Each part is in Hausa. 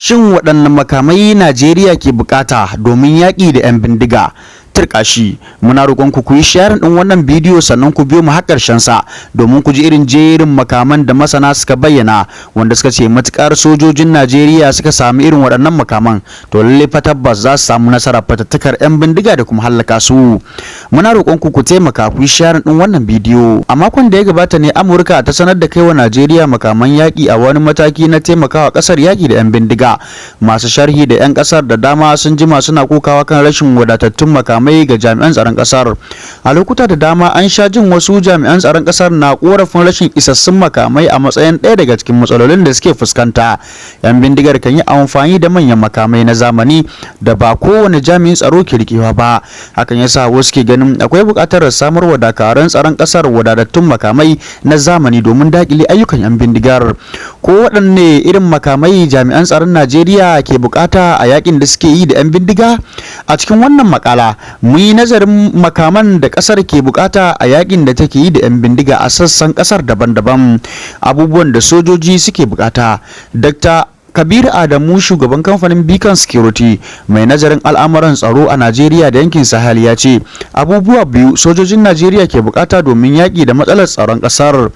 Shin waɗanne makamai Najeriya ke buƙata domin yaƙi da 'yan bindiga? Turƙashi, muna roƙon ku yi sharing ɗin wannan bidiyo, sannan ku biyo mu har ƙarshen sa domin ku ji irin jerin makaman da masana suka bayyana, wanda suka ce matuƙar sojojin Najeriya suka sami irin waɗannan makaman, to lalle fa tabbas za su samu nasara fatattakar 'yan bindiga da kuma hallaka su. Muna roƙon ku ku taimaka ku yi sharing ɗin wannan bidiyo. A makon da ya gabata ne Amurka ta sanar da kaiwa Najeriya makaman yaƙi a wani mataki na taimakawa ƙasar yaƙi da 'yan bindiga. Masu sharhi da 'yan ƙasar da dama sun jima suna kokawa kan rashin wadatattun makamai ga jami'an tsaron kasar. A lokuta da dama an sha jin wasu jami'an tsaron kasar na korafin rashin isassun makamai a matsayin ɗaya daga cikin matsalolin da suke fuskanta. Yan bindigar kan yi amfani da manyan makamai na zamani da ba kowane jami'in tsaro ke rikewa ba. Hakan yasa wasu ke ganin akwai buƙatar samar wa dakarun tsaron kasar wadatattun makamai na zamani domin daƙile ayyukan yan bindigar. Ko waɗanne irin makamai jami'an tsaron Najeriya ke bukata a yakin da suke yi da yan bindiga? A cikin wannan makala mun yi nazarin makaman da kasar ke bukata a yakin da take yi da 'yan bindiga a sassan kasar daban-daban. Abubuwan da sojoji suke bukata. Dr. Kabir Adamu, shugaban kamfanin Beacon Security mai nazarin al'amuran tsaro a Najeriya da yankin Sahel, ya ce abubuwa biyu sojojin Najeriya ke bukata domin yaƙi da matsalar tsaron ƙasar.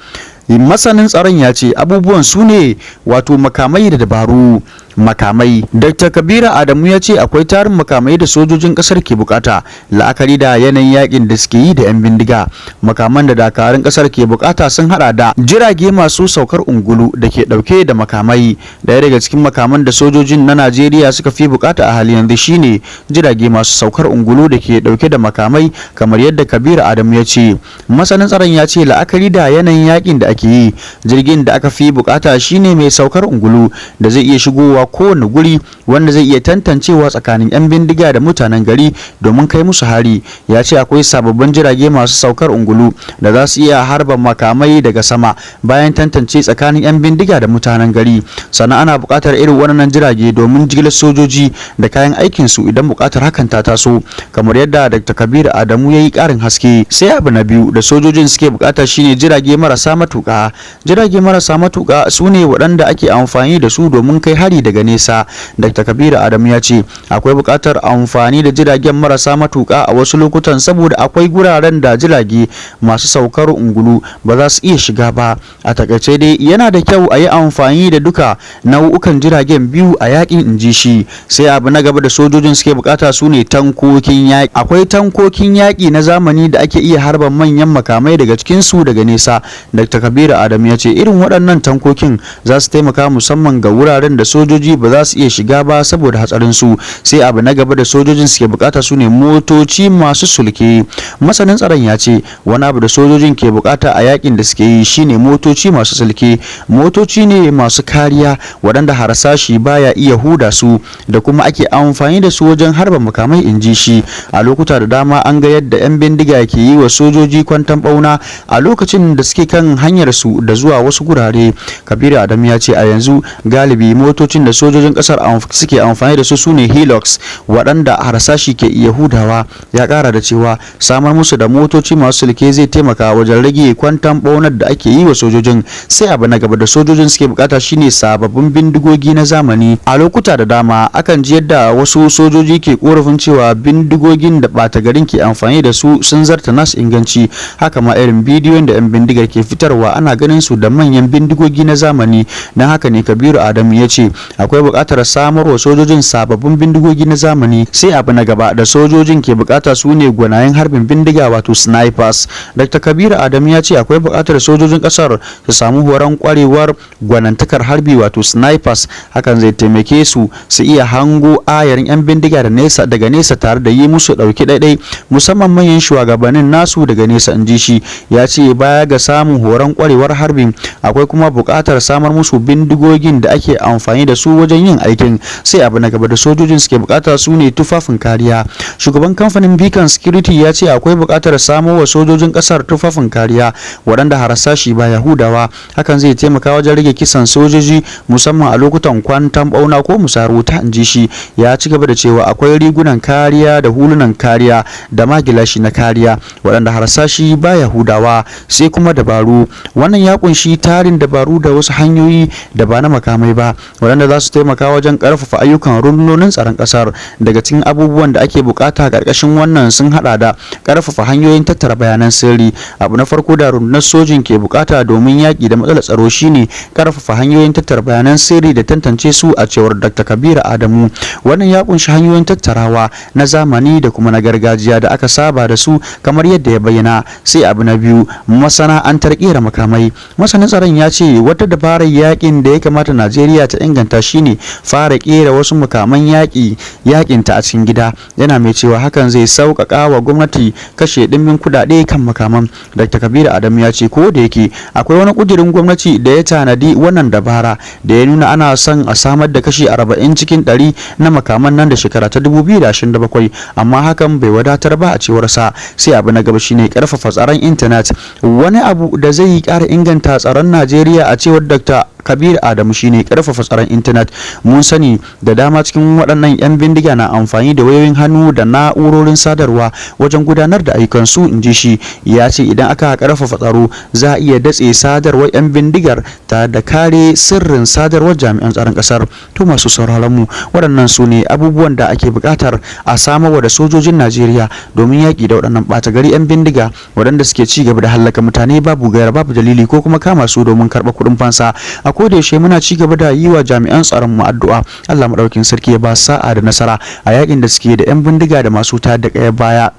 Masanin tsaron ya ce abubuwan su ne wato makamai da dabaru. Makamai: Dr. Kabiru Adamu ya ce akwai tarin makamai da sojojin kasar ke bukata, la'akari da yanayin yakin da suke yi da 'yan bindiga. Makaman da dakarun kasar ke bukata sun hada da jirage masu saukar ungulu da ke dauke da makamai. Daya daga cikin makaman da sojojin na Najeriya suka fi bukata a halin yanzu shine jirage masu saukar ungulu da ke dauke da makamai, kamar yadda Kabiru Adamu ya ce. Masanin tsaron ya ce la'akari da yanayin yakin da ake yi, jirgin da aka fi bukata shine mai saukar ungulu da zai iya shigowa kowane guri, wanda zai iya tantancewa tsakanin 'yan bindiga da mutanen gari domin kai musu hari. Ya ce akwai sababbin jirage masu saukar ungulu da za su iya harba makamai daga sama bayan tantance tsakanin 'yan bindiga da mutanen gari. Sannan ana buƙatar irin waɗannan jirage domin jigilar sojoji da kayan aikinsu idan buƙatar hakan ta taso, kamar yadda Dr. Kabiru Adamu ya yi ƙarin haske. Sai abu na biyu da sojojin suke buƙata shine jirage marasa matuƙa. Jirage marasa matuƙa su ne waɗanda ake amfani da su domin kai hari daga nesa. Dr. Kabiru Adamu ya ce akwai buƙatar amfani da jiragen marasa matuƙa a wasu lokutan, saboda akwai guraren da jirage masu saukar ungulu ba za su iya shiga ba. A takaice dai, yana da kyau a yi amfani da duka nau'ukan jiragen biyu a yakin, in ji shi. Sai abu na gaba da sojojin suke bukata su ne tankokin yaƙi. Akwai tankokin yaƙi na zamani da ake iya harba manyan makamai daga cikin su daga nesa. Dr. Kabiru Adamu ya ce irin waɗannan tankokin za su taimaka musamman ga wuraren da sojoji ba za su iya shiga ba saboda hatsarin su. Sai abu na gaba da sojojin suke bukata su ne motoci masu sulke. Masanin tsaron ya ce wani abu da sojojin ke bukata a yakin da suke yi shine motoci masu sulke. Motoci ne masu kariya waɗanda harsashi baya iya huda su da kuma ake amfani da su wajen harba makamai, in ji shi. A lokuta da dama an ga yadda 'yan bindiga ke yi wa sojoji kwantan bauna a lokacin da suke kan hanyar su da zuwa wasu gurare. Kabiru Adamu ya ce a yanzu galibi motocin da sojojin kasar suke amfani da su sune Hilux waɗanda harsashi ke iya hudawa. Ya ƙara da cewa samar musu da motoci masu sulke zai taimaka wajen rage kwantan ɓaunar da ake yi wa sojojin. Sai abu na gaba da sojojin suke bukata shine sababbin bindigogi na zamani. A lokuta da dama akan ji yadda wasu sojoji ke korafin cewa bindigogin da ɓata garin ke amfani da su sun zarta nasu inganci. Haka ma irin bidiyon da 'yan bindigar ke fitarwa, ana ganin su da manyan bindigogi na zamani. Don haka ne Kabiru Adamu ya ce akwai buƙatar samar wa sojojin sababbin bindigogi na zamani. Sai abu na gaba da sojojin ke bukata su ne gwanayen harbin bindiga, wato snipers. Dr. Kabiru Adamu ya ce akwai buƙatar sojojin ƙasar su samu horon kwarewar gwanantakar harbi, wato snipers. Hakan zai taimake su su iya hango ayarin 'yan bindiga da nesa daga nesa tare da yi musu ɗauki ɗaiɗai, musamman manyan shugabannin nasu daga nesa, in ji shi. Ya ce baya ga samun horon kwarewar harbin, akwai kuma buƙatar samar musu bindigogin da ake amfani da su wajen yin aikin. Sai abu na gaba da sojojin suke bukata su ne tufafin kariya. Shugaban kamfanin Beacon Security ya ce akwai buƙatar samo wa sojojin ƙasar tufafin kariya waɗanda harsashi baya hudawa. Hakan zai taimaka wajen rage kisan sojoji, musamman a lokutan kwantan bauna ko musayar wuta, in ji shi. Ya ci gaba da cewa akwai rigunan kariya da hulunan kariya da ma gilashi na kariya waɗanda harsashi baya hudawa. Sai kuma dabaru. Wannan ya kunshi tarin dabaru da wasu hanyoyi da ba na makamai ba waɗanda za su za su taimaka wajen ƙarfafa ayyukan rundunonin tsaron ƙasar. Daga cikin abubuwan da ake bukata ƙarƙashin wannan sun hada da ƙarfafa hanyoyin tattara bayanan sirri. Abu na farko da rundunar sojin ke bukata domin yaƙi da matsalar tsaro shine ƙarfafa hanyoyin tattara bayanan sirri da tantance su, a cewar Dr. Kabiru Adamu. Wannan ya kunshi hanyoyin tattarawa na zamani da kuma na gargajiya da aka saba da su, kamar yadda ya bayyana. Sai abu na biyu, masana'antar kera makamai. Masanin tsaron ya ce wata dabarar yakin da ya kamata Najeriya ta inganta shine fara kera wasu makaman yaƙi yakinta a cikin gida, yana mai cewa hakan zai sauƙaƙa wa gwamnati kashe ɗimbin kuɗaɗe kan makaman. Dr. Kabiru Adamu ya ce ko da yake akwai wani ƙudurin gwamnati da ya tanadi wannan dabara da ya nuna ana son a samar da kashi 40 cikin 100 na makaman nan da shekara ta 2027, amma hakan bai wadatar ba, a cewar sa. Sai abu na gaba shine karfafa tsaron intanet. Wani abu da zai ƙara inganta tsaron Najeriya, a cewar Dr. Kabir Adamu, shine karfafa tsaron intanet. Mun sani da dama cikin waɗannan 'yan bindiga na amfani da wayoyin hannu da na'urorin sadarwa wajen gudanar da ayyukansu, in ji shi. Ya ce idan aka karfafa tsaro, za a iya datse sadarwar 'yan bindigar tare da kare sirrin sadarwar jami'an tsaron ƙasar. To, masu sauraron mu, waɗannan su ne abubuwan da ake buƙatar a samarwa da sojojin Najeriya domin yaƙi da waɗannan ɓata gari 'yan bindiga waɗanda suke ci gaba da hallaka mutane babu gaira babu dalili, ko kuma kama su domin karɓar kuɗin fansa. A koda yaushe muna ci gaba da yi wa jami'an tsaron mu addu'a, Allah madaukakin sarki ya ba sa'a da nasara a yakin da suke da 'yan bindiga da masu tayar da ƙayar baya.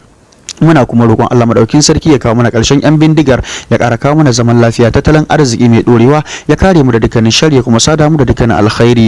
Muna kuma roƙon Allah madaukakin sarki ya kawo mana ƙarshen 'yan bindigar, ya ƙara kawo mana zaman lafiya, tattalin arziki mai ɗorewa, ya kare mu da dukkanin sharri, ya kuma sada mu da dukkanin alkhairi.